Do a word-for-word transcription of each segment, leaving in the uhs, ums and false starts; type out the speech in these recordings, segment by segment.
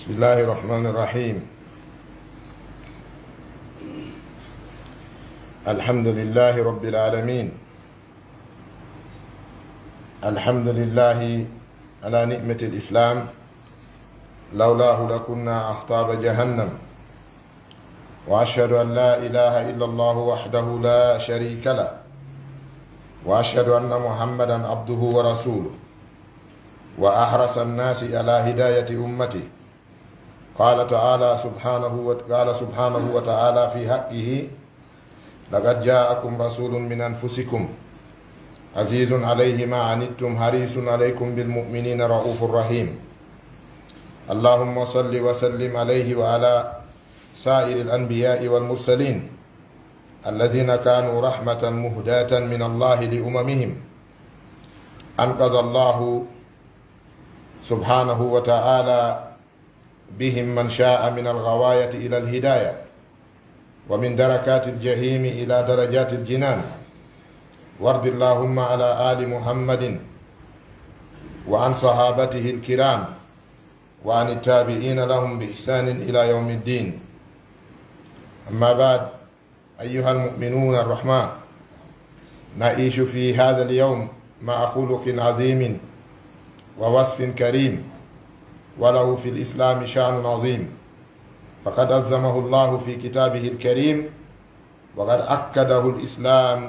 بسم الله الرحمن الرحيم. الحمد لله رب العالمين. الحمد لله على نعمة الإسلام. لولاه لكنا أحطاب جهنم. وأشهد أن لا إله إلا الله وحده لا شريك له. وأشهد أن محمدا عبده ورسوله. وأحرص الناس على هداية أمته. قال تعالى سبحانه وت-، قال سبحانه وتعالى في حقه: لقد جاءكم رسول من أنفسكم عزيز عليه ما عنتم حريص عليكم بالمؤمنين رءوف رحيم. اللهم صل وسلم عليه وعلى سائر الأنبياء والمرسلين الذين كانوا رحمة مهداة من الله لأممهم. أنقذ الله سبحانه وتعالى بهم من شاء من الغواية إلى الهداية، ومن دركات الجحيم إلى درجات الجنان. وارض اللهم على آل محمد وعن صحابته الكرام وعن التابعين لهم بإحسان إلى يوم الدين. أما بعد، أيها المؤمنون الرحمة، نعيش في هذا اليوم مع خلق عظيم ووصف كريم، وله في الإسلام شأن عظيم، فقد عظمه الله في كتابه الكريم، وقد أكده الإسلام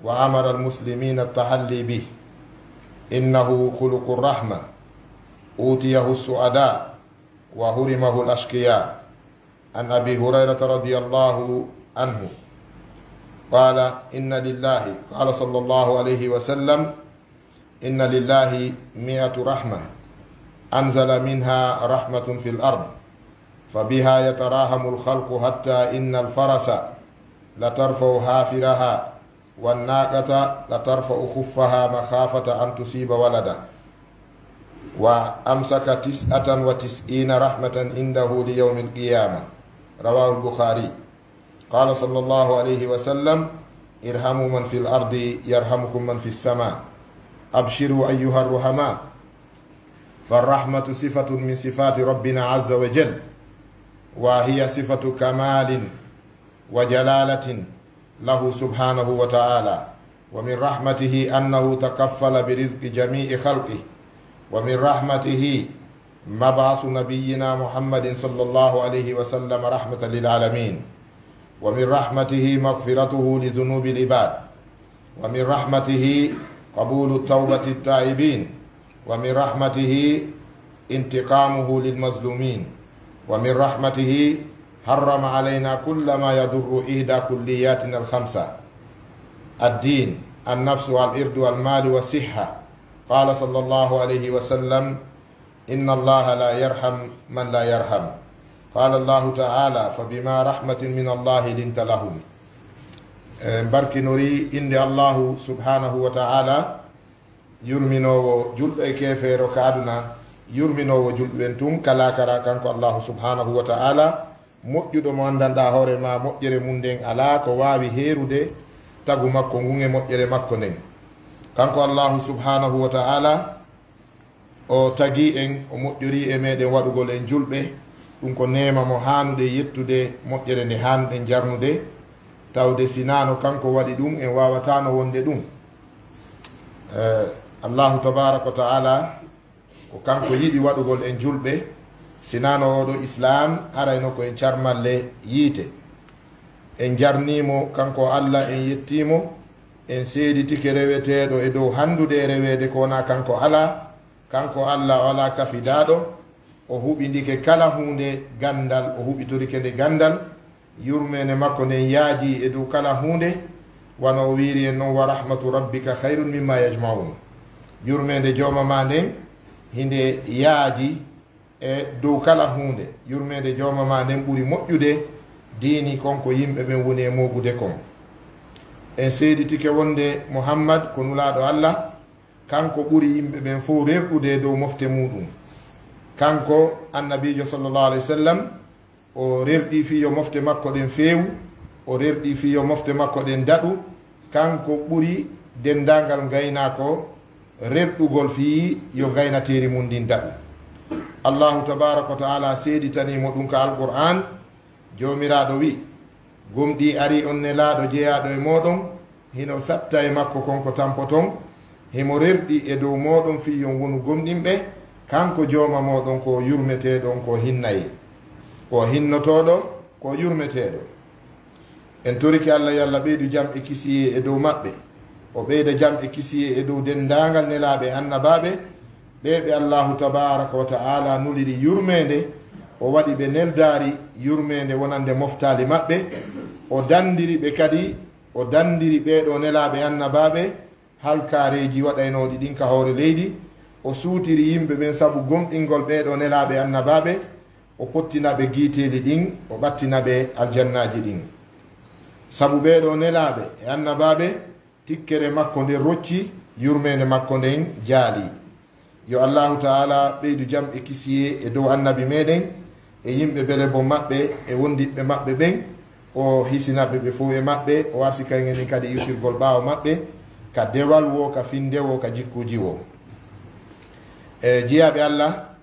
وأمر المسلمين التحلي به. إنه خلق الرحمة، أوتيه السعداء وحرمه الأشقياء. عن أبي هريرة رضي الله عنه قال: إن لله، قال صلى الله عليه وسلم: إن لله مائة رحمة، أنزل منها رحمة في الأرض، فبها يتراحم الخلق، حتى إن الفرس لترفع حافرها، والناقة لترفع خفها مخافة أن تصيب ولدا، وأمسك تسعة وتسعين رحمة عنده ليوم القيامة. رواه البخاري. قال صلى الله عليه وسلم: ارحموا من في الأرض يرحمكم من في السماء. أبشروا أيها الرحماء، فالرحمة صفة من صفات ربنا عز وجل، وهي صفة كمال وجلالة له سبحانه وتعالى. ومن رحمته أنه تكفل برزق جميع خلقه. ومن رحمته مبعث نبينا محمد صلى الله عليه وسلم رحمة للعالمين. ومن رحمته مغفرته لذنوب العباد. ومن رحمته قبول توبة التائبين. ومن رحمته انتقامه للمظلومين. ومن رحمته حرم علينا كل ما يضر إحدى كلياتنا الخمسة: الدين، النفس، والعرض، والمال، والصحة. قال صلى الله عليه وسلم: إن الله لا يرحم من لا يرحم. قال الله تعالى: فبما رحمة من الله لنت لهم. En barkinori innde Allahu subhanahu wa ta'ala, yurminoowo julɓe e keefeero ka aduna, yurminoowo julɓe ɓen tun ka laakara. Kanko Allahu subhanahu wa ta'ala, moƴƴuɗo mo anndanɗaa hoore maa moƴƴere mun nden, alaa ko waawi heerude tagu makko ngun e moƴƴere makko nden. Kanko Allahu subhanahu wa ta'ala, o tagi en, o moƴƴori e meɗen waɗugol en julɓe. Ɗum ko neema mo haanuɗe yettude, moƴƴere nde haanuɗen jarnude, tawde sinaano kanko waɗi ɗum, en waawataano wonde ɗum. Eh, Allahu tabaraka wa ta'ala, ko kanko yiɗi waɗugol en julɓe, sinaano oɗo Islaam arayno ko en carmalle yiite. En jarniimo kanko Allah, en yettiimo, en seeditike reweteeɗo e dow hanndude e reweede ko wonaa kanko alaa. Kanko Allah o alaa kafidaaɗo, o huɓindike kala huunde ganndal, o huɓitorike nde ganndal. Yurmeende makko nden yaaji e dow kala huunde, wano o wiiri en non: "Wa rahmatu rabbika khayrun mimma yajma'un." Yurmeende Jooma maa nden hinde yaaji e dow kala huunde. Yurmeende Jooma maa nden ɓuri moƴƴude diini kon ko yimɓe ɓen woni e mooɓude kon. En seeditike wonde Muhammad ko Nulaaɗo Allah, kanko ɓuri yimɓe ɓen fow rerɗude e dow mofte muuɗum. Kanko Annabiijo sallallahu alayhi wa sallam, o rerɗii fii yo mofte makko ɗen feewu, o rerɗii fii yo mofte makko ɗen daɗu. Kanko ɓuri denndaangal ngaynaako rerɗugol fii yo ngaynateeri mun ndin daɗu. Allahu tabaaraka wa ta'ala seeditanii mo ɗum ka Alqur'aan, Joomiraaɗo wi'i, gomɗii arii on Nelaaɗo jeyaaɗo e mooɗon, hino satta e makko kon ko tampoton, himo rerɗi e dow mooɗon fii yo on wonu gomɗinɓe, kanko Jooma mooɗon ko yurmeteeɗo on ko hinnayee, ko hinnotooɗo, ko yurmeteeɗo. En torike Alla yo Alla ɓeydu jam e kisiyee e dow maɓɓe. O ɓeyda jam e kisiyee e dow denndaangal nelaaɓe e annabaaɓe, ɓee ɓe Allaahu tabaaraka wa ta'aala nuliri yurmeende, o waɗi ɓe neldaari yurmeende wonande moftaali maɓɓe, o danndiri ɓe kadi, o danndiri ɓee ɗoo nelaaɓe e annabaaɓe, halkaareeji waɗaynooɗi ɗin ka hoore leydi. O suutiri yimɓe ɓen sabu gomɗingol ɓee ɗoo nelaaɓe annabaaɓe, o pottina ɓe giiteeli ɗin, o ɓattina ɓe aljannaaji ɗin. Sabu ɓee ɗoo nelaaɓe e annabaaɓe, tikkere makko nden rocci, yurmeende makko nden jaalii. Yo Allaahu ta'aala ɓeydu jam e kisiyee e dow annabi meɗen, e yimɓe bele bo maɓɓe, e wondiɓɓe maɓɓe ɓen, o hisina ɓe ɓe fow e maɓɓe, o arsika en enen kadi iwtirgol ɓaawo maɓɓe, ka dewal woo, ka finde woo, ka jikkuuji woo. E jiyaaɓe Alla,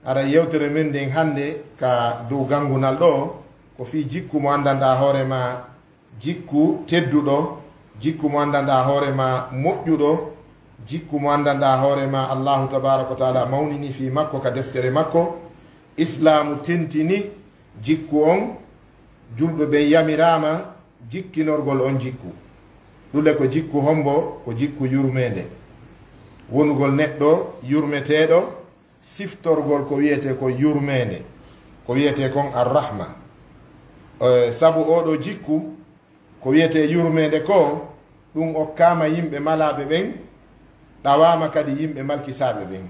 hara yewtere men nden hannde ka dow ganngunal ɗoo, ko fii jikku mo anndanɗaa hoore maa, jikku tedduɗo, jikku mo anndanɗaa hoore maa moƴƴuɗo, jikku mo anndanɗaa hoore maa Allaahu tabaaraka wa ta'aala mawnini fii makko ka deftere makko, Islaamu tentini jikku on, julɓe ɓen yamiraama jikkinorgol on jikku. Ɗun le ko jikku hombo? Ko jikku yurmeende. Wonugol neɗɗo yurmeteeɗo, siftorgol ko wiyetee ko yurmeende, ko wiyetee kon arrahma. Eh, sabu oo ɗoo jikku, ko wiyetee yurmeende koo, ɗun okkaama yimɓe malaaɓe ɓen, ɗawaama kadi yimɓe malkisaaɓe ɓen.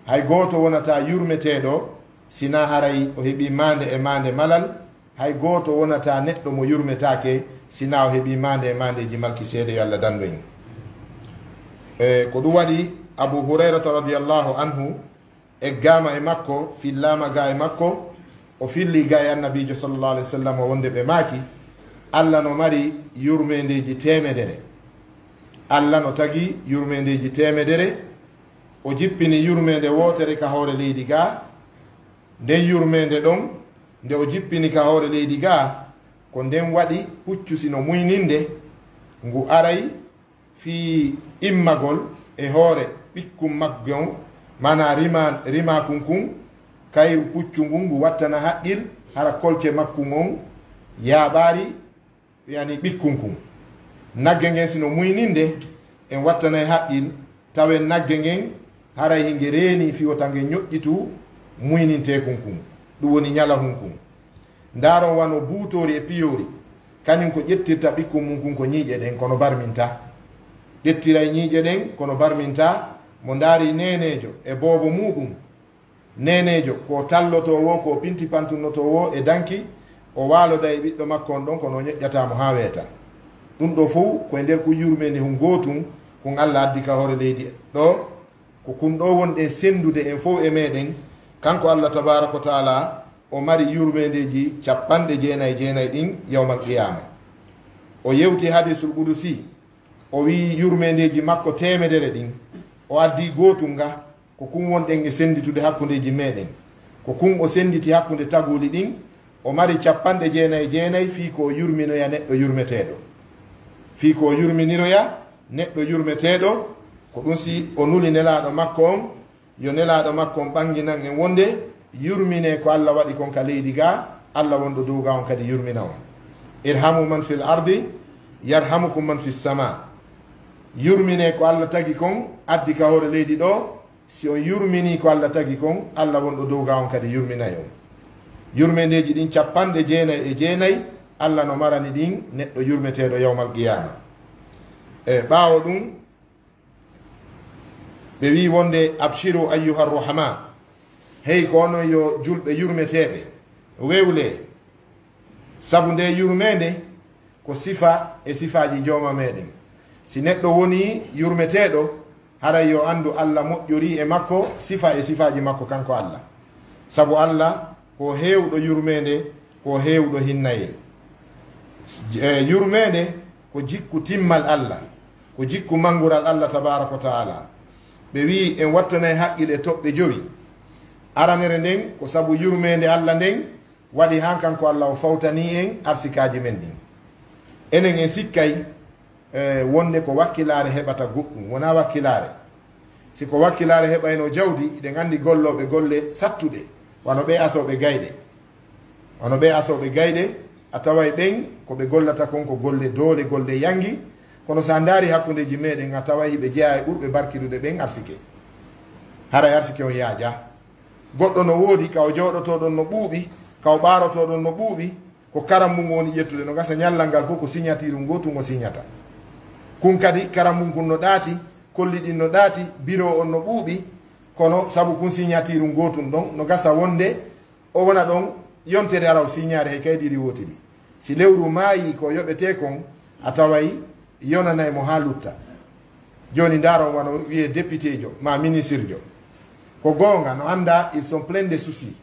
Hay gooto wonataa yurmeteeɗo, sinaa haray o heɓii maande e maande malal, hay gooto wonataa neɗɗo mo yurmetaake, sinaa o heɓii maande e maandeeji malkiseede, yo Alla dandu en. E, ko ɗun waɗi Abu Hurayrata radiyallaahu anhu, eggaama e makko, fillaama gaa e makko, o fillii gaa e Annabiijo sallallaahu alayhi wa sallam wonde ɓe maaki, Alla no mari yurmeendeeji teemedere. Alla no tagi yurmeendeeji teemedere, o jippini yurmeende wootere ka hoore leydi gaa, nden yurmeende ɗon, nde o jippini ka hoore leydi gaa, ko nden waɗi puccu si no muyninde, ngu aray fii immagol e hoore ɓikkun magge on, maanaa rima-, rimaakun kun, kayru puccu ngun, ngu wattana haqqil, hara kolce makkun on yaaɓaari, yani ɓikkun kun. Nagge ngen si no muyninde, en wattanay haqqil, tawen nagge ngen haray hinge reenii fii wota nge ñoƴƴitu muyninteekun kun, ɗun woni ñalahun kun. Ndaaron wano buutoori e piyoori, kañun ko ƴettirta ɓikkun mun kun ko ñiiƴe ɗen, kono barmintaa. Ƴettiray ñiiƴe ɗen, kono barmintaa. Mo ndaarii neeneejo e boobo muuɗun, neeneejo ko tallotoo woo, ko pinti pantunnotoo woo e danki, o waaloda e ɓiɗɗo makko on ɗon, kono o ñoƴƴataa mo haa weeta. Ɗun ɗoo fow ko e nder kun yurmeende hun gootun, kun Alla addi ka hoore leydi ɗoo, ko kun ɗoo wonɗen senndude en fow e meɗen, kanko Alla tabaaraka wa ta'aala, o mari yurmeendeeji cappanɗe jeenay e jeenay ɗin yawmal qiyaama. O yewti hadiisul qudusi, o wi'i yurmeendeeji makko teemedere ɗin, o addii gootun nga, ko kun wonɗen e sennditude hakkundeeji meɗen. Ko kun o sennditi hakkunde taguuli ɗin, o mari cappanɗe jeenay e jeenay fii ko o yurminoya neɗɗo yurmeteeɗo. Fii ko o yurminiroya neɗɗo yurmeteeɗo, ko ɗun si o nuli Nelaaɗo makko on, yo Nelaaɗo makko on ɓannginan en wonde, yurminee ko Alla waɗi kon ka leydi gaa, Alla wonɗo dow gaa on kadi yurmina on. Irhamu man fil ardi, yarhamukum man fis samaa. Yurminee ko Alla tagi kon, addi ka hoore leydi ɗoo, si on yurminii ko Alla tagi kon, Alla wonɗo dow gaa on kadi yurminay on. Yurmeendeeji ɗin cappanɗe jeenay e jeenay, Alla no marani ɗin neɗɗo yurmeteeɗo yawmal qiyaama. E ɓaawo ɗun, ɓe wi'i wonde, "Abshiru ayyuhar ruhamaa." Hey, ko onon yo julɓe yurmeteeɓe, wewlee. Sabu nde yurmeende ko sifa e sifaaji Jooma meɗen. Si neɗɗo wonii yurmeteeɗo, haray yo anndu Alla moƴƴorii e makko sifa e sifaaji makko kanko Alla. Sabu Alla ko heewɗo yurmeende, ko heewɗo hinnayee. E, yurmeende ko jikku timmal Alla, ko jikku manngural Alla tabaaraka wa ta'aala. Ɓe wi'i en wattanay haqqil e toɓɓe jowi. Aranere nden, ko sabu yurmeende Alla nden waɗi haa kanko Alla o fawtanii en arsikaaji men ɗin. Enen en sikkay, eh, wonde ko wakkilaare heɓata goɗɗum, wonaa wakkilaare. Si ko wakkilaare heɓayno jawdi, hiɗen anndi gollooɓe golle sattuɗe, wano ɓee asooɓe gayɗe. Wano ɓee asooɓe gayɗe, a taway ɓen ko ɓe gollata kon ko golle doole, golle yangi, kono si a ndaari hakkundeeji meɗen, a taway hiɓe jeyaa e ɓurɓe barkidude ɓen arsike. Haray arsike on yaaja. Goɗɗo no woodi, ka o jooɗotoo ɗon no ɓuuɓi, ka o ɓaarotoo ɗon no ɓuuɓi, ko karammungu woni ƴettude, no gasa ñallal ngal fof ko siñatiiru ngootun o siñata. Kun kadi karammungu kun no ɗaati, kolli ɗin no ɗaati, biro on no ɓuuɓi, kono sabu kun siñatiiru ngootun ɗon, no gasa wonde o wona ɗon yontere araw siñaare he kaydiiri wootiri. Si lewru maayi ko yoɓetee kon, a taway yonanay mo haa lutta. Jooni ndaaron wano wiyee depiteejo maa minisirjo. Ko goonga, no anndaa, ils sont pleins de soucis.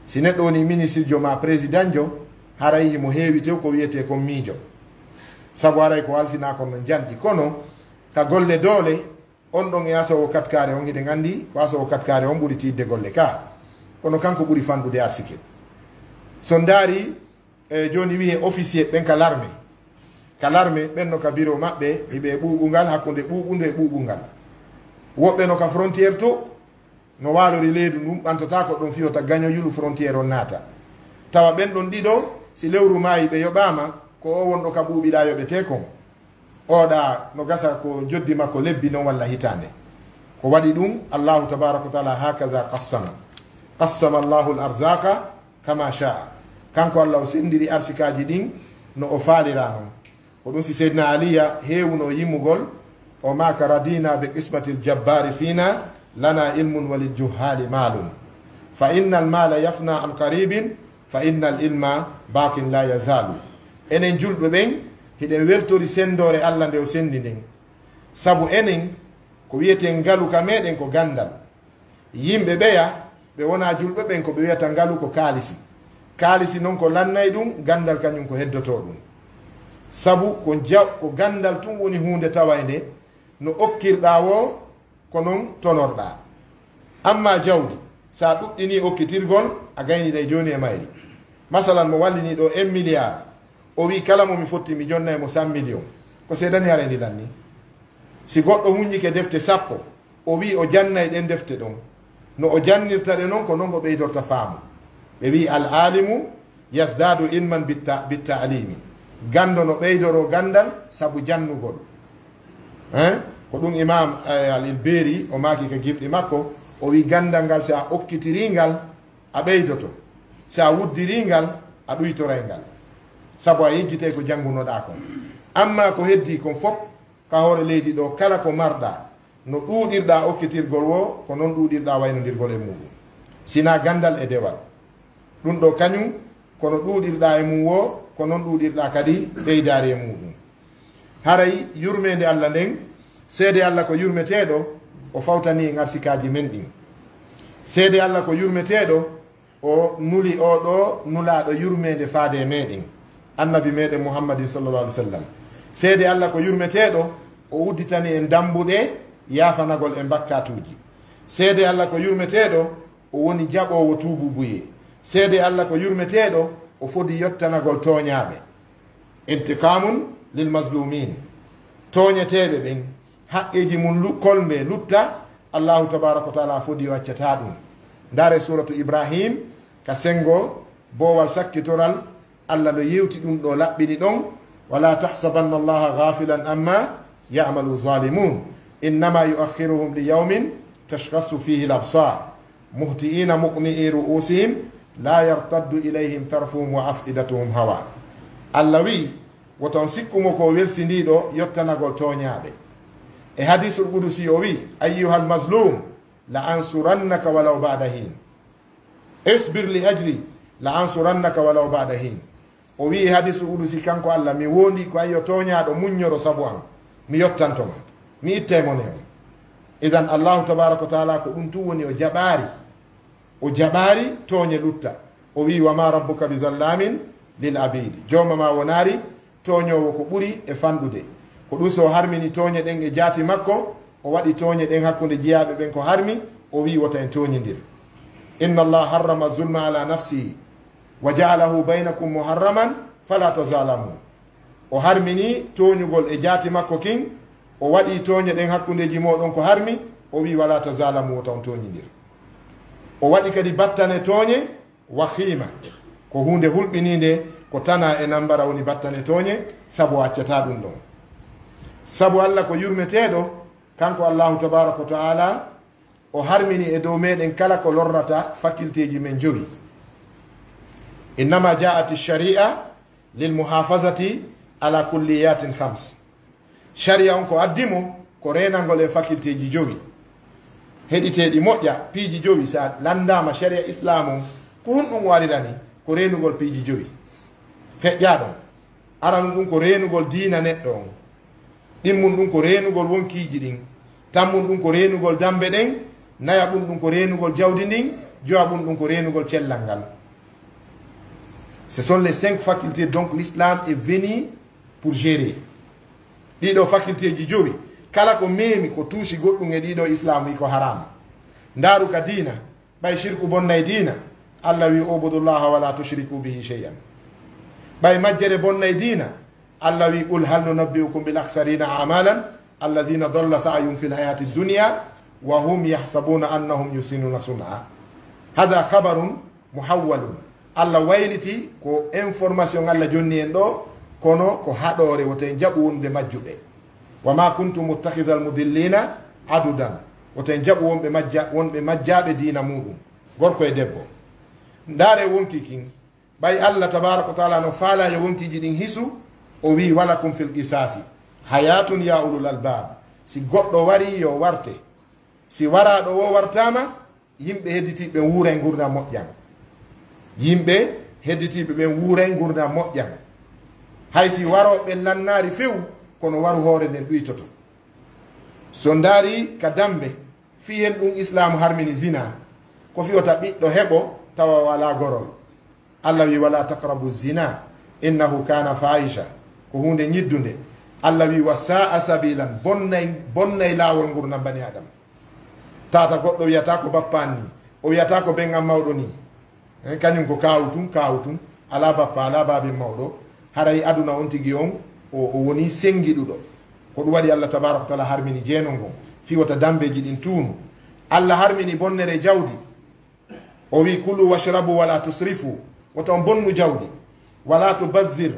Si neɗɗo woni minisirjo maa présidentjo, haray himo heewi tew ko wiyetee kon miijo. Sabu haray ko halfinaa kon no njanɗi. Kono ka golle doole, on ɗon e asoowo katkaare on, hiɗen anndi ko asoowo katkaare on ɓuri tiiɗde golle ka. Kono kanko ɓuri fanɗude arsike. So ndaari, e jooni wiyee officier ɓen ka l'armée. Ka l'armée, ɓen no ka biro maɓɓe, hiɓe e ɓuuɓungal, hakkunde ɓuuɓundu e ɓuuɓungal. Woɓɓe no ka frontière to, no waalori leydu ndun, ɓantotaako ɗon fii wota gaño yulu frontière on naata. Tawa ɓen ɗon ɗiɗo, si lewru maayi ɓe yoɓaama, ko o wonɗo ka ɓuuɓi ɗaa yoɓetee kon. Oɗa no gasa ko joddi makko lebbi non walla hitaande. Ko waɗi ɗun, Allahu tabaraka wa taala hakaza qassama. Qassama Allahu al-arzaqa kama sha'a. Kanko Alla o senndiri arsikaaji ɗin no o faalira non. Ko ɗun si Seydina Aliya heewuno yimmugol, o maaka: "Radina bi qismatil jabbari fina, lana ilmun walil juhali malun. Fa innal mala yafna an qaribin, fa innal ilma baqin la yazalu." Enen julɓe ɓen, hiɗen weltori senndoore Alla nde o senndi nden. Sabu enen, ko wiyetee ngalu ka meɗen ko ganndal. Yimɓe ɓeya, ɓe wonaa julɓe ɓen, ko ɓe wiyata ngalu ko kaalisi. Kaalisi non ko lannay ɗun, ganndal kañun ko heddotoo ɗun. Sabu ko ja-, ko ganndal tun woni huunde tawaynde, no okkirɗaa woo, ko non tonorɗaa. Amma jawdi, si a ɗuɗɗinii okkitirgol, a gayniday jooni e mayri. Masalan, mo wallini ɗoo un milliard, o wi'i, "Kala mo mi fotti, mi jonnay mo cent millions." Ko seedani haray ndi lanni. Si goɗɗo huññike defte sappo, o wi'i o jannay ɗen defte ɗon, no o jannirta ɗe non, ko non o ɓeydorta faamu. Ɓe wi'i, "Al alimu yasdadu ilman bitta-, bitta'limi." Ganndo no ɓeydoroo ganndal sabu jannugol. Hein? Ko ɗun Imam, eh, Al Ilberi, o maaki ka gilɗi makko, o wi'i, "Ganndal ngal, si a okkitirii ngal, a ɓeydoto. Si a wuddirii ngal, a ɗuytoray ngal. Sabu a yejjitay ko janngunoɗaa kon. Amma ko heddii kon fof, ka hoore leydi ɗoo, kala ko marɗaa, no ɗuuɗirɗaa okkitirgol woo, ko non ɗuuɗirɗaa waynondirgol e muuɗun. Sinaa ganndal e dewal. Ɗun ɗoo kañun, ko no ɗuuɗirɗaa e mun woo, ko non ɗuuɗirɗaa kadi ɓeydaari e muuɗun." Haray yurmeende Alla nden, seede Alla ko yurmeteeɗo, o fawtanii en arsikaaji men ɗin. Seede Alla ko yurmeteeɗo, o nuli oo ɗoo Nulaaɗo yurmeende faade e meɗen, Annabi meɗen Muhammadin sallallahu alaihi wasallam. Seede Alla ko yurmeteeɗo, o udditani en dambuɗe yaafanagol en bakkaatuuji. Seede Alla ko yurmeteeɗo, o woni jaɓoowo tuubuubuyee. Seede Alla ko yurmeteeɗo, o fodi yottanagol tooñaaɓe. Intiqamun lil mazlumin. Tooñeteeɓe ɓen, haqqeeji mun lu-, kolmbe lutta, Allahu tabaraka wa taala fodi o accataa ɗun. Ndaare suratu Ibrahim, ka sengo boowal sakkitoral, Alla no yewti ɗun ɗoo, laɓɓini ɗon: "Wala tahsabanna Allaha ghafilan amma ya'malu zalimun, innama yu'akhiruhum li yawmin tashkhasu fihi al-absar, muhti'ina muqni'i ru'usihim, la yartaddu ilayhim tarfuhum wa af'idatuhum hawa." Alla wi'i, "Woto on sikku mo ko welsindiiɗo yottanagol tooñaaɓe." E hadisul qudusi o wi'i, "Ayyuhal mazlum, la ansurannaka walaw ba'da hin. Isbir li ajli, la ansurannaka walaw ba'da hin." O wi'i hadisu qudusi kanko Alla, "Mi wondi ko ayyo tooñaaɗo muññoro sabu an, mi yottanto ma, mi ittay mone on." Idan Allahu tabaraka wa taala ko ɗun tun woni o jaɓaari, o jaɓaari tooñe lutta. O wi'i, "Wa ma rabbuka bi zallamin lil abid." Jooma ma wonaari tooñoowo ko ɓuri e fanɗude. Ko ɗun so o harmini tooñe ɗen e jaati makko, o waɗi tooñe ɗen hakkunde jiyaaɓe ɓen ko harmi, o wi'i, "Wota en tooñindir." Inna Allah harrama zulma ala nafsihi wa ja'alahu baynakum muharraman fala tazalamu. O harmini tooñugol e jaati makko kin, o waɗi tooñe ɗen hakkundeeji mooɗon ko harmi, o wi wala tazalamu, wota on tooñindir. O waɗi kadi battane tooñe, wahiima, ko huunde hulɓiniinde, ko tana e nambara woni battane tooñe, sabu o accata ɗum ɗon. Sabu Alla ko yurmeteeɗo, kanko Allahu tabaraka wa ta'ala, o harmini e dow meɗen kala ko lorrata facultéji men jowi. Innama ja'at ash-shari'a lil muhafazati ala kulliyatin khams. Shari'a on ko addi mo ko reenangol en facultéji jowi. Heɗiteeɗi moƴƴa, piiji jowi, sa lanndaama shari'a Islam on, ko honɗum o arirani? Ko reenugol piiji jowi. Feƴƴaa ɗon. Aranun ɗum ko reenugol diina neɗɗo on. Ɗimmun ɗum ko reenugol wonkiiji ɗin. Tammun ɗum ko reenugol dambe ɗen. Nayaɓun ɗum ko reenugol jawdi ndin. Jowaɓun ɗum ko reenugol cellal ngal. Ce sont les cinq facultés donc l'islam est venu pour gérer. Ɗiɗo facultéji jowi, kala ko memi ko tuusi goɗɗum e ɗiɗo, Islam wi ko haram. Ndaaru ka diina, ɓay shirku bonnay diina, Allah wi, "Ubudullaha wa la tushriku bihi shay'an." Ɓay majjere bonnay diina, Allah wi, "Qul hal nunabbi'ukum bil akhsarina a'malan, allazina dalla sa'yuhum fil hayati dunya, wa hum yahsabuna annahum yuhsinuna sun'a." Hada khabarun muhawwalun. Allah wayliti ko information Allah jonni en ɗo, kono ko haɗoore, woto en jaɓu wonde majjuɓe. Wa ma kuntu muttakhidhal mudillina adudan. Woto en jaɓu wonɓe majja-, wonɓe majjaaɓe diina muɗum, gorko e debbo. Ndaare wonki kin, ɓay Allah tabaraka wa taala no faala yo wonkiiji ɗin hisu, o wi, "Walakum fil qisasi hayatun ya ulul albab." Si goɗɗo wari, yo warte. Si waraaɗo wo wartaama, yimɓe hedditiiɓe ɓen wuuray ngurndan moƴƴan. Yimɓe hedditiiɓe ɓen wuuray ngurndan moƴƴan. Hay si warooɓe ɓen lannaari few, kono waru hoore nden ɗuytoto. So ndaari ka dambe, fii hen ɗum Islaamu harmini zina, ko fii wota ɓiɗɗo heɓo tawa o alaa gorol. Allah wi, "Wala taqrabu zina, innahu kana fahisha." Ko huunde ñiddunde. Allah wi, "Wa sa'a sabilan." Bonnay, bonnay laawol ngurndan bani Adama. Tata goɗɗo wiyata ko bappa an ni, o wiyata ko ben an mawɗo ni. Eh, kañum ko kaawu tun, kaawu tun. Alaa bappa, alaa baaben mawɗo. Haray aduna on tigi on, o, o woni sengiɗuɗo. Ko ɗum waɗi Allah tabaraka wa taala harmini jeenon ngon. Fii wota dambeeji ɗin tuunu. Allah harmini bonnere jawdi. O wi, "Kulu washrabu wala tusrifu." Wota on bonnu jawdi. "Wala tubazzir.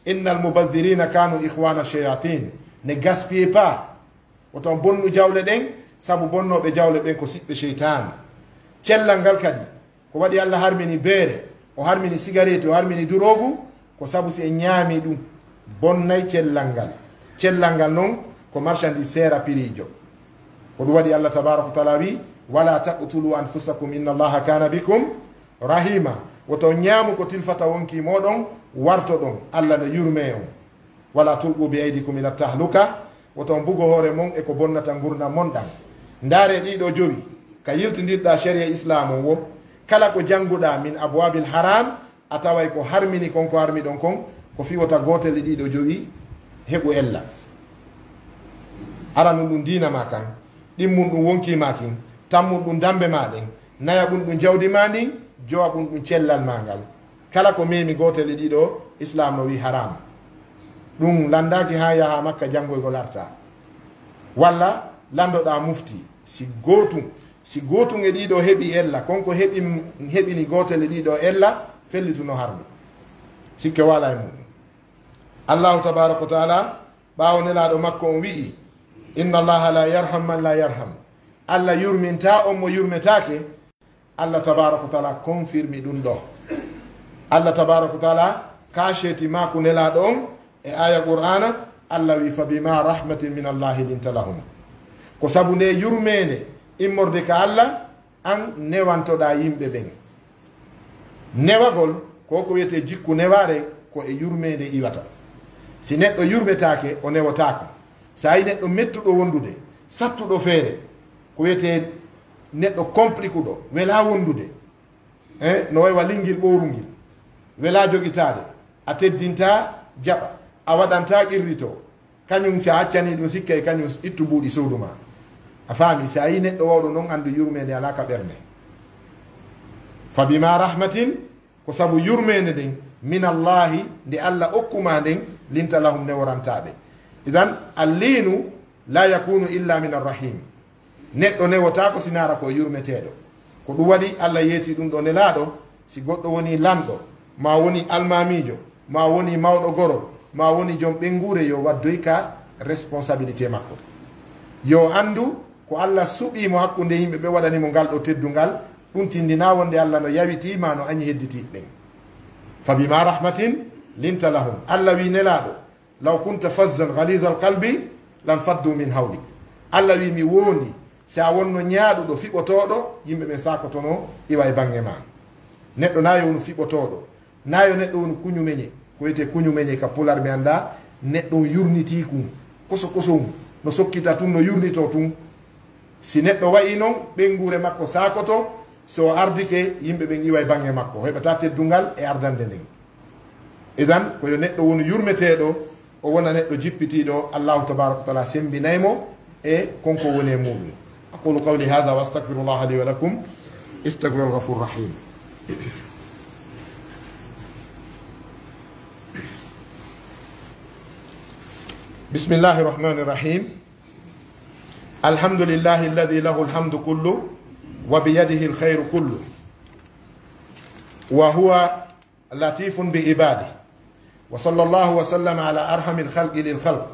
Innal mubazzirina kanu ikhwana shayatin." Ne gaspillez pas. Wota on bonnu jawle ɗen, sabu bonnooɓe jawle ɓen ko siɓɓe seytaan. Cellal ngal kadi, ko waɗi Allah harmini beere, o harmini sigareeti, o harmini duroogu, ko sabu si en ñaami ɗum, bonnay cellal ngal. Cellal ngal non ko marchandise seera piriijo. Ko ɗum waɗi Allah tabaraka wa taala wi, "Wala taqtulu anfusakum inna Allaha kana bikum rahima." Wota on ñaamu ko tilfata wonki moɗon, wartoɗon, Allah no yurme on. "Wala tulqu bi aydikum ila tahluka." Wota on bugo hoore mon e ko bonnata ngurndan mon ɗan. Ndaare ɗiɗo jowi, ka yiltindirɗa sharia Islam on wo, kala ko jannguɗa min abwabil haram, a taway ko harmini kon, ko harmi ɗon kon, ko fii wota gootel e ɗiɗo jowi heɓu ella. Aranun ɗum diina ma kan, ɗimmun ɗum wonki ma kin, tammun ɗum dambe ma ɗen, nayaɓun ɗum jawdi ma ndin, jowaɓun ɗum cellal ma ngal. Kala ko memi gootel e ɗiɗo, Islam no wi haram. Ɗum landaaki haa yaha Makka janngoygol arta. Walla landoɗa mufti, si gootun, si gootun e ɗiɗo heɓi ella, kon ko heɓi, heɓini gootel e ɗiɗo ella, fellitu no harmi. Sikke wala e muɗum. Allahu tabaraka wa taala, ɓaawo Nelaaɗo makko on wi'i, "Inna Allaha la yarham man la yarham." Allah yurminta on mo yurmetaake. Allah tabaraka wa taala confirmi ɗum ɗo. Allah tabaraka wa taala ka sheeti maaku Nelaaɗo on e aya Qur'ana, Allah wi, "Fa bima rahmatin min Allahi linta lahum." Ko sabu nde yurmeende immorde ka Allah, an newantoɗa yimɓe ɓen. Newagol, ko ko wiyetee jikku newaare, ko e yurmeende iwata. Si neɗɗo yurmetaake, o newotaako. Sa yi neɗɗo mettuɗo wondude, sattuɗo feere, ko wiyetee neɗɗo komplikuɗo, welaa wondude. Eh, no way wa linngil ɓowru ngil. Welaa jogitaade. A teddintaa jaɓa. A waɗantaa qirritoo. Kañum, si a accanii ɗum sikke e kañum, ittu buuɗi suudu ma. A faami, si a yii neɗɗo wawɗo non, anndu yurmeende alaa ka ɓernde. Fa bima rahmatin, ko sabu yurmeende nden, min Allahi, nde Allah okkuma nden, linta lahum, neworantaa ɓe. Idan, al-liinu la yakunu illa min arrahim. Neɗɗo newotaako si naara ko yurmeteeɗo. Ko ɗum waɗi Allah yeeti ɗum ɗo Nelaaɗo, si goɗɗo woni lanɗo, ma woni almaamiijo, ma woni mawɗo goro, ma woni jom ɓeynguure, yo waddoy ka responsabilité makko. Yo anndu ko Allah suɓii mo hakkunde yimɓe ɓe, waɗani mo ngal ɗo teddungal, ɗum tindinaa wonde Allah no yawitii ma no añi hedditiiɓe ɓen. Fa bima rahmatin linta lahum. Allah wi Nelaaɗo, law kunta fazzan ghalizal qalbi lan faddu min hawlik. Allah wi mi wondi, si a wonno ñaaɗuɗo, fiɓotooɗo, yimɓe ɓen saakotono iwa e baŋŋe ma. Neɗɗo na yo wonu fiɓotooɗo, na yo neɗɗo wonu kuñumeñe, ko wiyetee kuñumeñe ka pular mi anndaa, neɗɗo on yurnitii kun, koso koso on, no sokkita tun, no yurnitoo tun. Si neɗɗo wa'i non, ɓeynguure makko saakoto, so o ardike, yimɓe ɓen iwa e baŋŋe makko, o heɓataa teddungal e ardannde nden. Idan, ko yo neɗɗo wonu yurmeteeɗo, o wona neɗɗo jippitiiɗo, Allahu tabaraka wa taala sembinay mo e kon ko woni e muɗum. أقول قولي هذا وأستغفر الله لي ولكم. استغفر الغفور الرحيم. بسم الله الرحمن الرحيم. الحمد لله الذي له الحمد كله وبيده الخير كله وهو لطيف بعباده. وصلى الله وسلم على أرحم الخلق للخلق،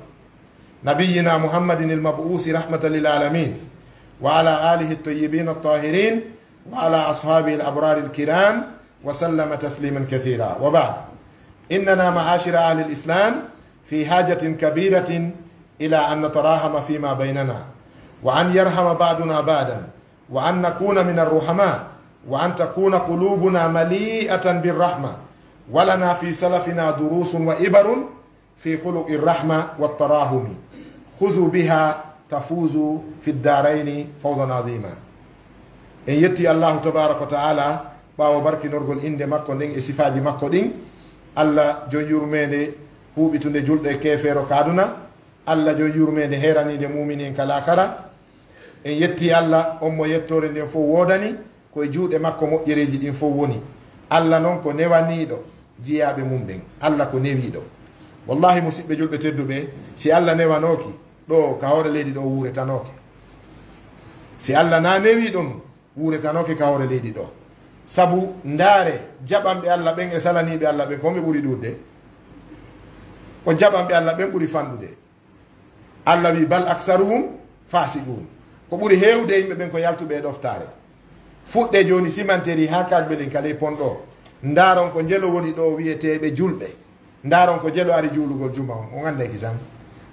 نبينا محمد المبعوث رحمة للعالمين، وعلى آله الطيبين الطاهرين، وعلى أصحابه الأبرار الكرام، وسلم تسليما كثيرا. وبعد، إننا معاشر أهل الإسلام في حاجة كبيرة إلى أن نتراحم فيما بيننا، وأن يرحم بعضنا بعضا، وأن نكون من الرحماء، وأن تكون قلوبنا مليئة بالرحمة، ولنا في سلفنا دروس وعبر في خلق الرحمة والتراحم، خذوا بها تفوزوا في الدارين فوزا عظيما. En yetti Allahu tabaraka wa taala, ɓaawo barkinorgol innde makko nden e sifaaji makko ɗin. Allah jon yurmeende huuɓitunde julɗo e keefeero ka aduna. Allah jon yurmeende heeraniinde muumini en ka laakara. En yetti Allah, on mo yettoore nden fof woodani, ko e juuɗe makko moƴƴereeji ɗin fof woni. Allah non ko newaniiɗo jiyaaɓe mum ɓen. Allah ko newiiɗo. Wallahi, musiɓɓe julɓe tedduɓe, si Allah newanooki, ɗo ka hoore leydi ɗo wuuretanooke. Si Allah na newiiɗo non, wuuretanooke ka hoore leydi ɗo. Sabu ndaare, jaɓanɓe Allah ɓen e salaniiɓe Allah ɓen, ko ɓe ɓuri ɗuuɗde? Ko jaɓanɓe Allah ɓen ɓuri fanɗude. Allah wi, "Bal aksaruhum fasiqun." Ko ɓuri heewde e yimɓe ɓen ko yaltuɓe e ɗoftaare. Fuɗɗe jooni simanteri haa kaagɓe ɗen ka ley pon ɗo. Ndaaron ko njelo woni ɗo wi'eteeɓe julɓe. Ndaaron ko njelo ari juulugol juma on. On annday kisan.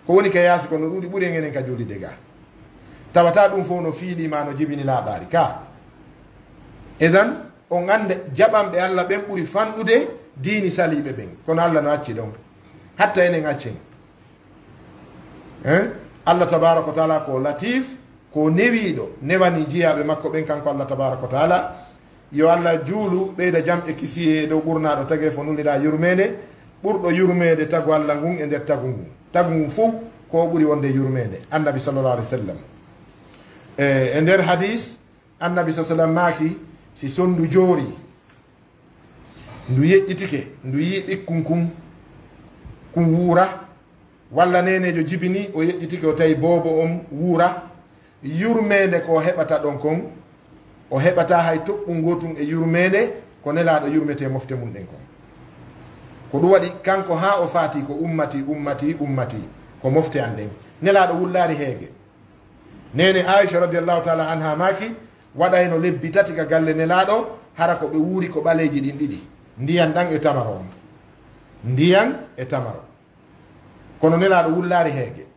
Ko woni ka yaasi ko no ɗuuɗi, ɓuri en enen ka juulide ga. Tawata ɗum fof no fiili ma no jibini laaɓaari ka. Edan, on annda jaɓanɓe Allah ɓen ɓuri fanɗude diini saliiɓe ɓen. Kono Allah no acci ɗon. Hatta enen accen. Eh? Allah tabaraka wa taala ko latif, ko newiiɗo, newani jiyaaɓe makko ɓen, kanko Allah tabaraka wa taala. Yo Allah juulu, ɓeyda jam e kisiyee e dow ɓurnaaɗo tageefo, nulira yurmeende, ɓurɗo yurmeende tagu Allah ngun e nder tagu ngun. Tagu ngun fof ko o ɓuri wonde yurmeende, Annabi sallallahu alaihi wasallam. E, e nder hadis, Annabi sallallahu alaihi wasallam maaki, si sondu joori, ndu yeƴƴitike, ndu yii ɓikkun kun, kun wuura, walla neeneejo jibini, o yeƴƴitike, o tawi boobo on wuura, yurmeende ko o heɓata ɗon kon, o heɓata hay toɓɓun gootun e yurmeende, ko Nelaaɗo yurmetee mofte mun ɗen kon. Ko ɗum waɗi kanko haa o faati ko ummati, ummati, ummati, ko mofte an ɗen. Nelaaɗo wullaali heege. Neene Aisha radiyallahu taala anha maaki, waɗayno lebbi tati ka galle Nelaaɗo, hara ko ɓe wuuri ko ɓaleeji ɗin ɗiɗi, ndiyan ɗan e tamaro on. Ndiyan e tamaro. Kono Nelaaɗo wullaali heege.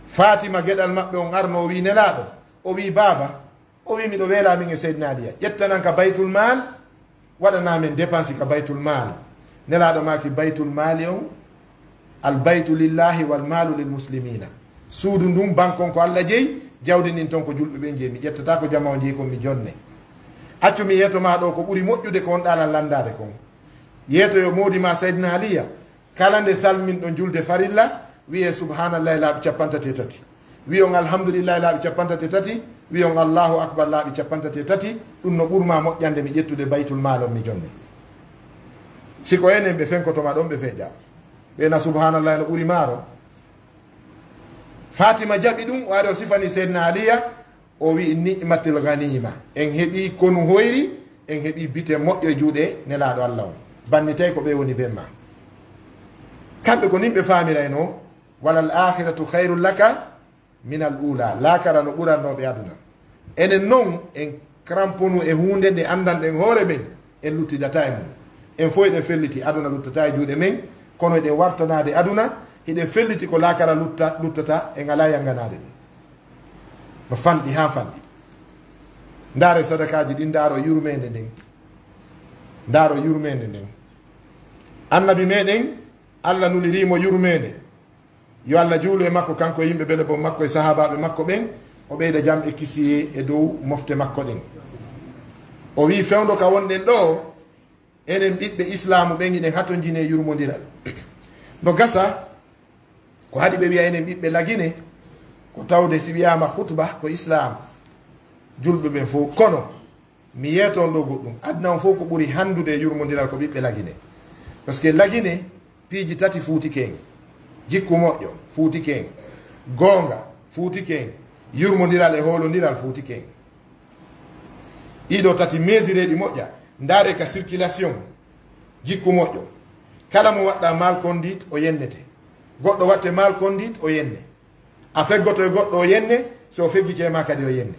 Fatima geɗal maɓɓe on arno, o wi Nelaaɗo, o wi, "Baaba," o wi, "miɗo weelaa min e Seydina Aliya. Ƴettanan ka Baytul Maal, waɗana men dépense ka Baytul Maal." Nelaaɗo maaki, "Baytul Maali on, al baytu lillahi wal maalu lil muslimina." Suudu ndun, bankon ko Allah jeyi, jawdi ndin ton ko julɓe ɓen jeyi. Mi ƴettataa ko jama on jeyi kon mi jonne. Accu mi yeeto ma ɗo ko ɓuri moƴƴude ko on ɗaalal lanndaade kon. Yeeto yo moodi ma Seydina Aliya. Kala nde salminɗon julde farilla, wi'ee subhanallahi laabi cappanɗe tati e tati. Wi'on alhamdulillahi laabi cappanɗe tati e tati. Wiyon Allahu Akbar laaɓi cappantati e tati, ɗum no ɓurma moƴƴande mi ƴettude Baytul Maal on mi jonni. Si ko enen ɓe fenkoto ma ɗon ɓe feƴƴa. Ɓe na subhanallah no ɓuri maaro. Fatima jaɓi ɗum, o ari o sifani Seydina Aliya, o wi'i ni'matil ghanima. En heɓi konu hoyri, en heɓi bite moƴƴo e juuɗe Nelaaɗo Allah on. Bannitay ko ɓe woni ben ma. Kamɓe ko nin ɓe faamirayno, walal akhiratu khairul laka minal ula, laakara no ɓurannooɓe aduna. Enen non, en kramponu e huunde nde anndanɗen hoore men, en luttidata e mum. En fof eɗen felliti, aduna luttata e juuɗe men, kono eɗen wartanaade aduna, hiɗen felliti ko laakara lutta, luttata, en alaa yannganaade ɗum. No fanɗi haa fanɗi. Ndaare sadakaaji ɗin, ndaaro yurmeende nden. Ndaaro yurmeende nden. Annabi meɗen, Allah nuliri mo yurmeende. Yo Allah juulu e makko, kanko e yimɓe bele bon makko e sahaabaaɓe makko ɓen, o ɓeyda jam e kisiyee e dow mofte makko ɗen. O wi'i, fewndo ka wonɗen ɗoo, enen ɓiɓɓe Islaamu ɓen, hiɗen hatonjini e yurmondiral. No gasa, ko haɗi ɓe wi'a enen ɓiɓɓe Lagine, ko tawde si wi'aama khutba ko Islaam, julɓe ɓen fof. Kono, mi yeeto on ɗoo goɗɗum. Aduna on fof ko ɓuri hanndude e yurmondiral ko ɓiɓɓe Lagine. Parce que Lagine, piiji tati fuutike en. Jikku moƴƴo fuutike en. Goonga fuutike en. Yurmondiral e hoolondiral fuutike en. Ɗiɗo tati meesireeɗi moƴƴa. Ndaare ka circulation. Jikku moƴƴo. Kala mo waɗɗa mal conduite o yennete. Goɗɗo watte mal conduite o yenne. A feggoto e goɗɗo o yenne, so o feggike e ma kadi o yenne.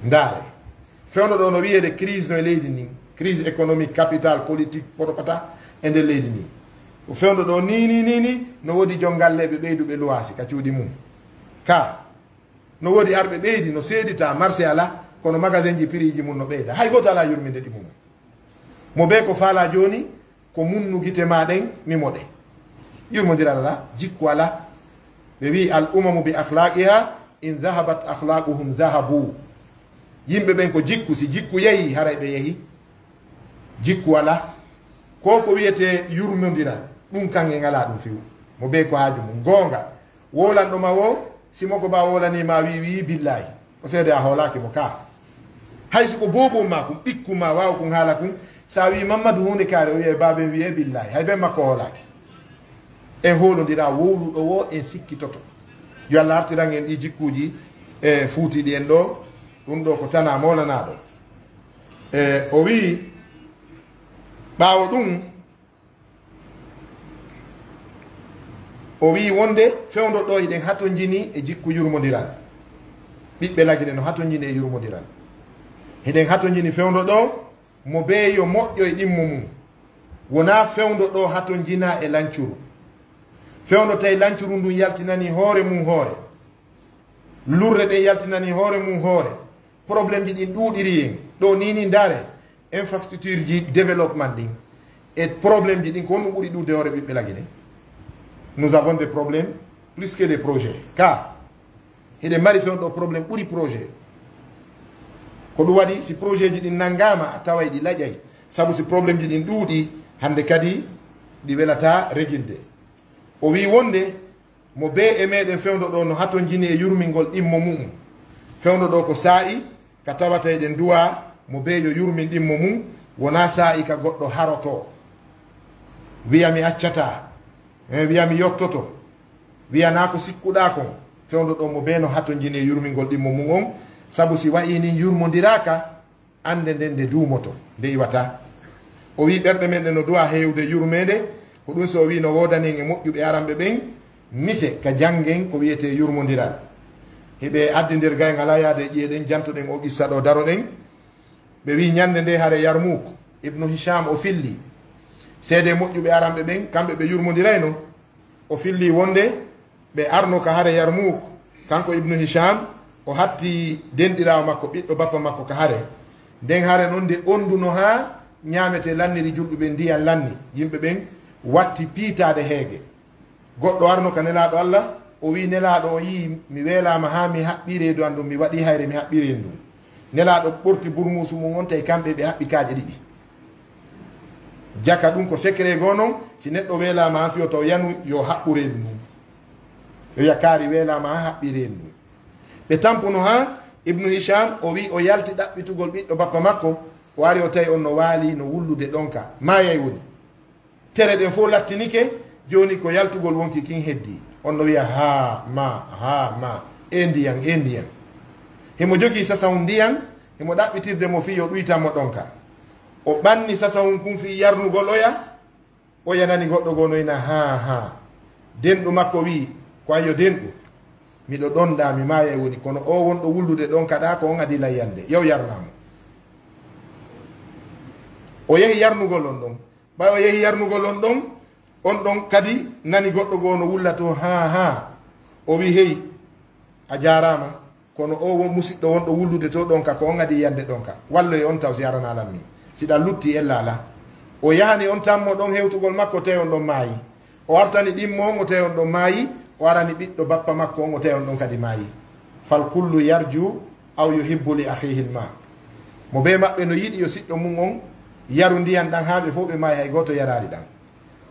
Ndaare. Fewndo ɗoo no wiyeede crise no e leydi ndin. Crise économique, capital, politique, potopata e nder leydi ndin. Ko fewndo ɗoo ni, ni, ni, ni, no woodi jonngalleeɓe ɓeyduɓe luwaasi ka cuuɗi mum. Ka, no woodi arɓe ɓeydi, no seedita, marché alaa, kono magasin ji prix ji mum no ɓeyda. Hay gooto alaa yurminde ɗi mum. Mo bee ko faalaa jooni, ko munnu gite ma ɗen, mi moɗe. Yurmondiral alaa, jikku alaa. Ɓe wi'i, al umamu bi akhlaqiha, in zahabat akhlaquhum zahabu. Yimɓe ɓen ko jikku, si jikku yehi, haray ɓe yehi. Jikku alaa. Ko ko wi'etee yurmondiral, ɗum kan en alaa ɗum few. Mo bee ko haaju mum. Goonga. Wowlanɗo ma woo, si mo ko ba wowlanii ma, wi, wi, billaahi. Ko seede a hoolaaki mo ka. Hay si ko boobun ma kun, ɓikkun ma, waaw kun haala kun. Sa wi, Mammadu huunde kaari, o wi'ay baaben wi'ee billaahi. Hay ben makko hoolaaki. En hoolondira, wowluɗo woo, en sikkitoto. Yo Allah artiran en ɗi jikkuuji e fuutiiɗi en ɗoo. Ɗum ɗoo ko tanaa mowlanaaɗo. E, o wi'i, ɓaawo ɗum, o wi'i wonde fewndo ɗoo hiɗen hatonjini e jikku yurmondiral. Ɓiɓɓe Lagine no hatonjini e yurmondiral. Hiɗen hatonjini fewndo ɗoo, mo bee yo moƴƴo e ɗimmo mum. Wonaa fewndo ɗoo hatonjinaa e lancuru. Fewndo tawi lancuru ndun yaltinanii hoore mum hoore. Lurre ɗen yaltinanii hoore mum hoore. Problème ji ɗin ɗuuɗiri en. Ɗoo ni, ni ndaare, infrastructure ji développement ɗin e problème ji ɗin, ko honɗum ɓuri ɗuuɗude hoore ɓiɓɓe Lagine? Nous avons des problèmes plus que des projets. Ka, hiɗen mari fewndo ɗoo problème ɓuri projet. Ko ɗum waɗi, si projet ji ɗin nanngaama, a taway ɗi laƴay. Sabu si problème ji ɗin ɗuuɗi, hannde kadi ɗi welataa régilde. O wi'i wonde, mo bee e meɗen fewndo ɗoo no hatonjini e yurmingol ɗimmo mu'um. Fewndo ɗoo ko saa'i ka tawata eɗen duwaa mo bee yo yurmin ɗimmo mum, wonaa saa'i ka goɗɗo harotoo. Wi'a mi accataa, eh, wi'a mi yottoto, wi'a naa ko sikkuɗaa kon. Fewndo ɗoo mo bee no hatonjini e yurmingol ɗimmo mum on, sabu si wa'ii nin yurmondiraaka, annde nden nde duumoto, nde iwata. O wi'i ɓerɗe men ɗe no du'a heewde yurmeende, ko ɗum so o wi'i no woodani en e moƴƴuɓe aranɓe ɓen, mise ka janngen ko wi'etee yurmondiral. Hiɓe addi nder gay ngalaa yaade e ƴi'e ɗen, jantoɗen o qissa ɗoo, daroɗen. Ɓe wi'i ñannde nde hare Yarmuuk, Ibnu Hisham o filli. Seedee moƴƴuɓe aranɓe ɓen, kamɓe ɓe yurmondirayno. O filli wonde ɓe arno ka hare Yarmuuk, kanko Ibnu Hisham, o hatti denɗiraawo makko, ɓiɗɗo bappa makko ka hare. Nden hare non nde onduno haa ñaametee lanniri julɓe ɓen, ndiyan lanni. Yimɓe ɓen watti piitaade heege. Goɗɗo arno ka Nelaaɗo Allah, o wi'i, Nelaaɗo, o yi'i mi weelaama haa mi haɓɓii reedu an ndun, mi waɗii hayre mi haɓɓii reedu ndun. Nelaaɗo ɓorti burmuusu mum on, tawi kamɓe ɓe haɓɓi kaaƴe ɗiɗi. Jaka ɗum ko secret goo non, si neɗɗo weelaama haa fiyo taw yanu yo haɓɓu reedu ndun. Yo wi'a kaari weelaama haa haɓɓii reedu ndun. Ɓe tampuno haa Ibnu Hisham, o wi'i o yalti ɗaɓɓitugol ɓiɗɗo bappa makko, o ari o tawi on no waali no wullude ɗonka. Maayay woni. Tere ɗen fof lattinike, jooni ko yaltugol wonki kin heddi. On no wi'a, "Haa ma, haa ma, e ndiyan, e ndiyan." Himo jogii sasahun ndiyan, himo ɗaɓɓitirde mo fii yo ɗuytan mo ɗonka. O ɓanni sasahun kun fii yarnugol oya, oya nani goɗɗo goo no ina, "Haa, haa." Denɗo makko wi'i, "Ko an yo denɗo. Miɗo ɗonɗaa, mi maayay woni, kono o wonɗo wullude ɗonka ɗaa, ko on adii layyande. Yaw yarnaa mo." O yehi yarnugol on ɗon. Ɓay o yehi yarnugol on ɗon, on ɗon kadi nani goɗɗo goo no wulla to, "Haa, haa." O wi'i, "Hey, a jaaraama, kono o won musiɗɗo wonɗo wullude to ɗonka, ko on adii yande ɗonka. Walloy on taw si yaranaa lan min. Si ɗan lutti ella alaa." O yahani on tammo ɗon hewtugol makko, tawi on ɗon maayi. O artani ɗimmo on, o tawi on ɗon maayi. O arani ɓiɗɗo bappa makko on, o tawi on ɗon kadi maayi. "Fal kullu yarju aw yuhibbu li akhihi l-maa." Mo bee maɓɓe no yiɗi yo siɗɗo mun on yaru ndiyan ɗan haa ɓe fow ɓe maayi, hay gooto yaraali ɗan.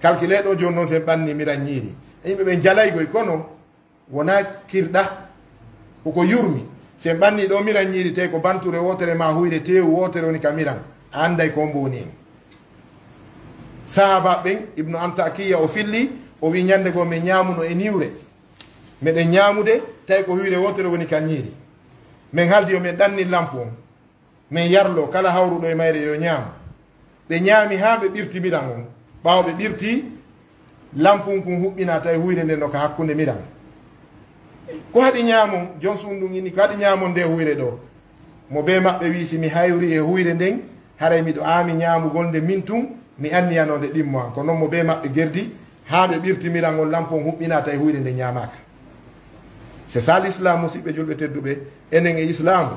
Kalkilee ɗoo jooni non, si en ɓanni miran ñiiri, e yimɓe ɓen jalaygoy, kono wonaa kirɗa, ko ko yurmi. Si en ɓanni ɗoo miran ñiiri, tawi ko banture wootere maa huyre teewu wootere woni ka miran, a annday ko hombo woni en. Sahaaba ɓen, Ibnu Antakiya o filli, o wi'i, "Ñande goo men ñaamuno e niwre. Meɗen ñaamude, tawi ko huyre wootere woni ka ñiiri. Men haldi yo men ɗannin lampu on. Men yarloo kala hawruɗo e mayre yo ñaam." Ɓe ñaami haa ɓe ɓirti miran on. Ɓaawo ɓe ɓirti, lampun kun huɓɓinaa tawi huyre nden no ka hakkunde miran. "Ko haɗi ñaamon?" Jon suudu ndun inni, "Ko haɗi ñaamon nde huyre ɗoo?" Mo bee maɓɓe wi'i, "Si mi hayri e huyre nden, haray miɗo aami ñaamugol nde min tun, mi anniyanoo nde ɗimmo an." Ko non mo bee maɓɓe gerdi, haa ɓe ɓirti miran on, lampun huɓɓinaa tawi huyre nden ñaamaaka. C'est ça l'islam, musiɓɓe julɓe tedduɓe, enen e islaamu.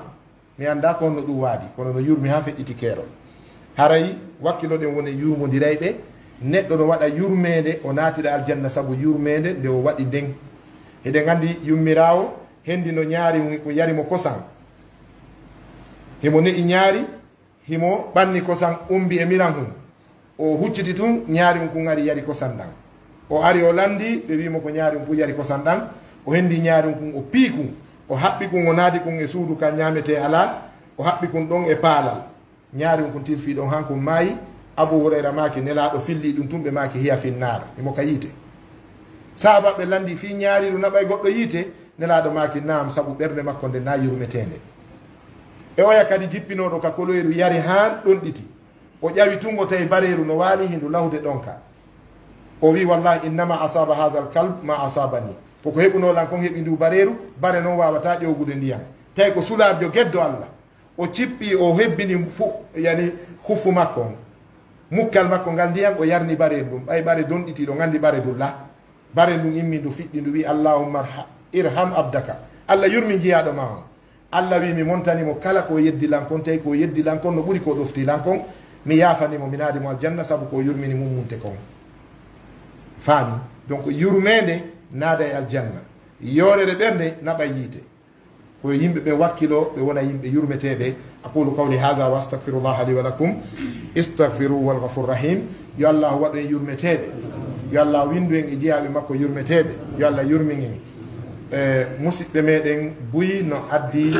Mi anndaa ko honno ɗum waadi, kono no yurmi haa feƴƴiti keerol. Haray wakkiloɗen woni yurmondirayɓe, neɗɗo no waɗa yurmeende, o naatira aljanna sabu yurmeende nde o waɗi nden. Eɗen anndi yummiraawo, hendi no ñaari, ko yari mo kosan. Himo ne'i ñaari, himo ɓanni kosan umbi e miran hun. O hucciti tun, ñaari un kun ari yari kosan ɗan. O ari o landi, ɓe wi'i mo ko ñaari un kun yari kosan ɗan. O hendi ñaari un kun, o pii kun, o haɓɓi kun, o naati kun e suudu ka ñaametee alaa, o haɓɓi kun ɗon e paalal. Ñaari un kun tilfii ɗon, han kun maayi. Abu Hurayra maaki, Nelaaɗo fillii ɗun tun, ɓe maaki, "Hiya finnaar, himo ka yiite." Sahaabaaɓe landi, "Fii ñaariiru naɓay goɗɗo yiite?" Nelaaɗo maaki, "Naam, sabu ɓernde makko nden naa yurmeteende." E oya kadi jippinooɗo ka koloyru yari han ɗonɗiti. O ƴawi tun, o tawi bareeru no waali hindu lahude ɗonka. O wi'i, "Wallahi, innama asaba hadha al-kalb ma asabani." Ko ko heɓunoo lan kon heɓi ndu bareeru, bare non waawataa ƴowgude ndiyan. Tawi ko sulaarjo geddo Allah. O cippi, o hebbini fu-, yani, huffu makko on. Mukkal makko ngal ndiyan, o yarni bareeru ndun. Ɓay bare donɗiti ɗon, anndi bare ndun la. Bare ndun immi, ndu fiɗɗi, ndu wi'i, "Allahumma arha-, irham abdaka." Allah yurmi jiyaaɗo ma on. Allah wi'i, "Mi montani mo kala ko yeddi lan kon, tawi ko yeddi lan kon no ɓuri ko ɗofti lan kon. Mi yaafani mo, mi naadi mo aljanna sabu ko yurmini mummunte kon." Faami? Donc, yurmeende naada e aljanna. Yoorere ɓernde naɓa yiite. Ko yimɓe ɓe wakkilo, ɓe wona yimɓe yurmeteeɓe. Aqulu qawli hadha wa astaghfirullaha li wa lakum. Istaghfiruhu wal ghafur rahim. Yo Allah waɗu en yurmeteeɓe. Yo Allah windu en e jiyaaɓe makko yurmeteeɓe. Yo Allah yurmin en. E, musiɓɓe meɗen buy no addi